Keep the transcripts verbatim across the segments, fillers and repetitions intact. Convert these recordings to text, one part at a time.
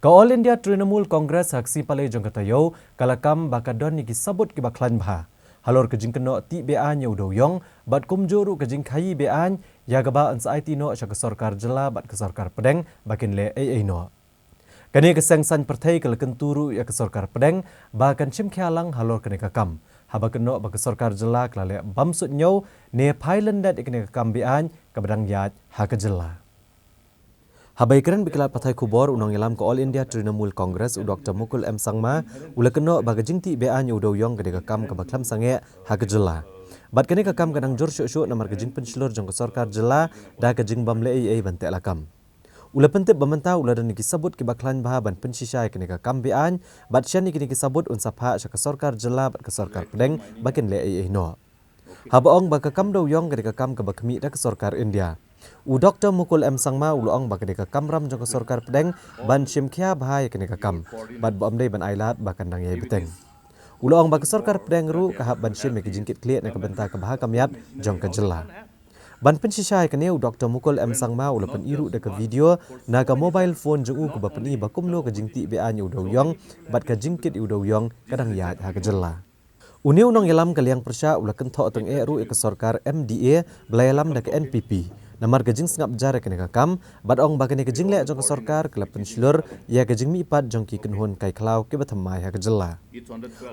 Ka All India Trinamool Congress ha ka sngi Palei jong ka taïew ka la kam ba ka don ïa ki sabut kiba khlaiñ bha halor ka jingkynnoh tih be-aiñ ïa u dewïong bad kumjuh ruh ka jingkhaïi be-aiñ ïa kaba yn sa aiti noh sha ka sorkar jylla bad ka sorkar pdeng ba kin leh ei ei noh. Kane ka seng saiñ pyrthei ka la kyntu ruh ïa ka sorkar pdeng ba kan shim khia lang halor kane ka kam, haba kynnoh ba ka sorkar jylla ka la leh bymsuk ñiew ne phai lyndet ïa kane ka kam be-aiñ kaba dang ïaid ha ka jylla. Haba ïakren bad ki lad pathai khubor, u nongïalam ka All India Trinamool Congress, u Doctor Mukul M Sangma, u la kynnoh ba ka jingtih be-aiñ ïa u dewïong ka dei ka kam kaba khlem sangeh ha ka jylla. Bad kane ka kam ka dang jur shuh shuh namar ka jingpynshlur jong ka sorkar jylla da ka jingbym leh ei ei ban teh lakam. U la pyntip ba mynta u la don ïa ki sabut kiba khlaiñ bha ban pynshisha ïa kane ka kam be-aiñ, bad shen ïa kine ki sabut un sa phah sha ka sorkar jylla bad ka sorkar pdeng ba kin leh ei ei noh. Haba ong ba ka kam dewïong ka dei ka kam kaba khmih da ka sorkar India, u Doctor Mukul M Sangma u la ong ba ka dei ka kamram jong ka sorkar pdeng ban shim khia bha ïa kane ka kam, bad ba ym dei ban ailad ba kan dang ïai bteng. U la ong ba ka sorkar pdeng ruh ka hap ban shim ïa ka jingkitkhlieh na ka bynta ka bha ka miat jong ka jylla. Ban pynshisha ïa kane, u Doctor Mukul M Sangma u la pyni ruh da ka video na ka mobile phone jong u kaba pyni ba kumno ka jingtih be-aiñ ïa u dewïong bad ka jingkit ïa u dewïong ka dang ïaid ha ka jylla. Une u nongïalam ka liang pyrshah u la kynthoh tyngeh ruh ïa ka sorkar M D A ba la ïalam da ka N P P namar ka jingsngap jar ïa kane ka kam, bad ong ba kane ka jingleh jong ka sorkar ka la pynshlur ïa ka jingmihpat jong ki kynhun kai khlaw kiba thymmai ha ka jylla.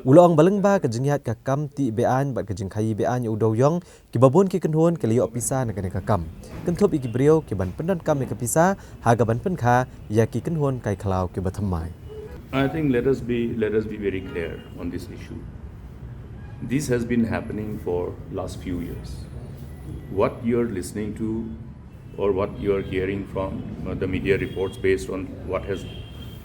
U la ong ba lyngba ka jingïaid ka kam tih be-aiñ bad ka jingkhaïi be-aiñ ïa u dewïong, kiba bun ki kynhun ki la ïoh pisa na kane ka kam, kynthup ïa ki briew ki ban pyndonkam ïa ka pisa ha ka ban pynkha ïa ki kynhun kai khlaw kiba thymmai. I think let us be, let us be very clear on this issue. This has been happening for last few years. What you're listening to or what you're hearing from, uh, the media reports based on what has,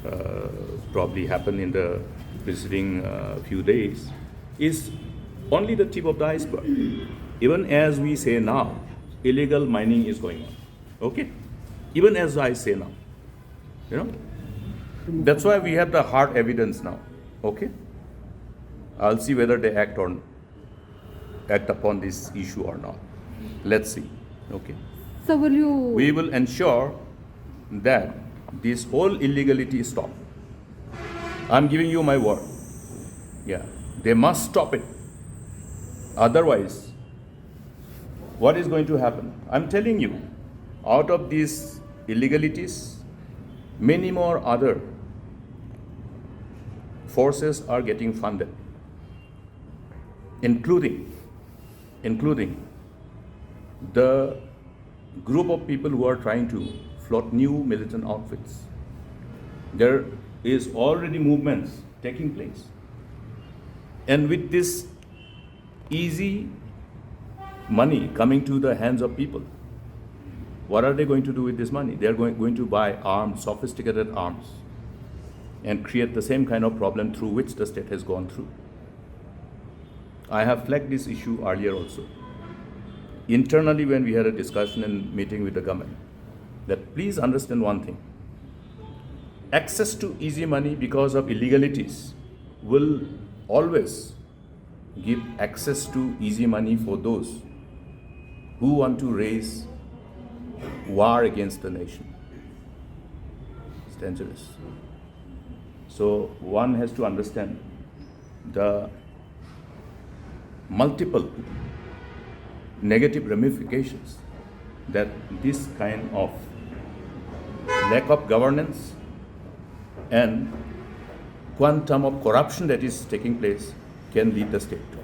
uh, probably happened in the preceding, uh, few days is only the tip of the iceberg. Even as we say now, illegal mining is going on. Okay? Even as I say now. You know? That's why we have the hard evidence now. Okay? I'll see whether they act on, act upon this issue or not. Let's see. Okay? So will you We will ensure that this whole illegality is stopped. I'm giving you my word. Yeah. They must stop it. Otherwise, what is going to happen? I'm telling you, out of these illegalities, many more other forces are getting funded, including, including the group of people who are trying to float new militant outfits. There is already movements taking place. And with this easy money coming to the hands of people, what are they going to do with this money? They are going, going to buy arms, sophisticated arms, and create the same kind of problem through which the state has gone through. I have flagged this issue earlier also. Internally, when we had a discussion and meeting with the government, that please understand one thing. Access to easy money because of illegalities will always give access to easy money for those who want to raise war against the nation. It's dangerous. So one has to understand the multiple negative ramifications that this kind of lack of governance and quantum of corruption that is taking place can lead the state to.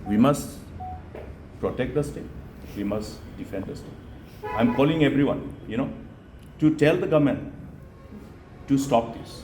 We must protect the state. We must defend the state. I'm calling everyone, you know, to tell the government to stop this.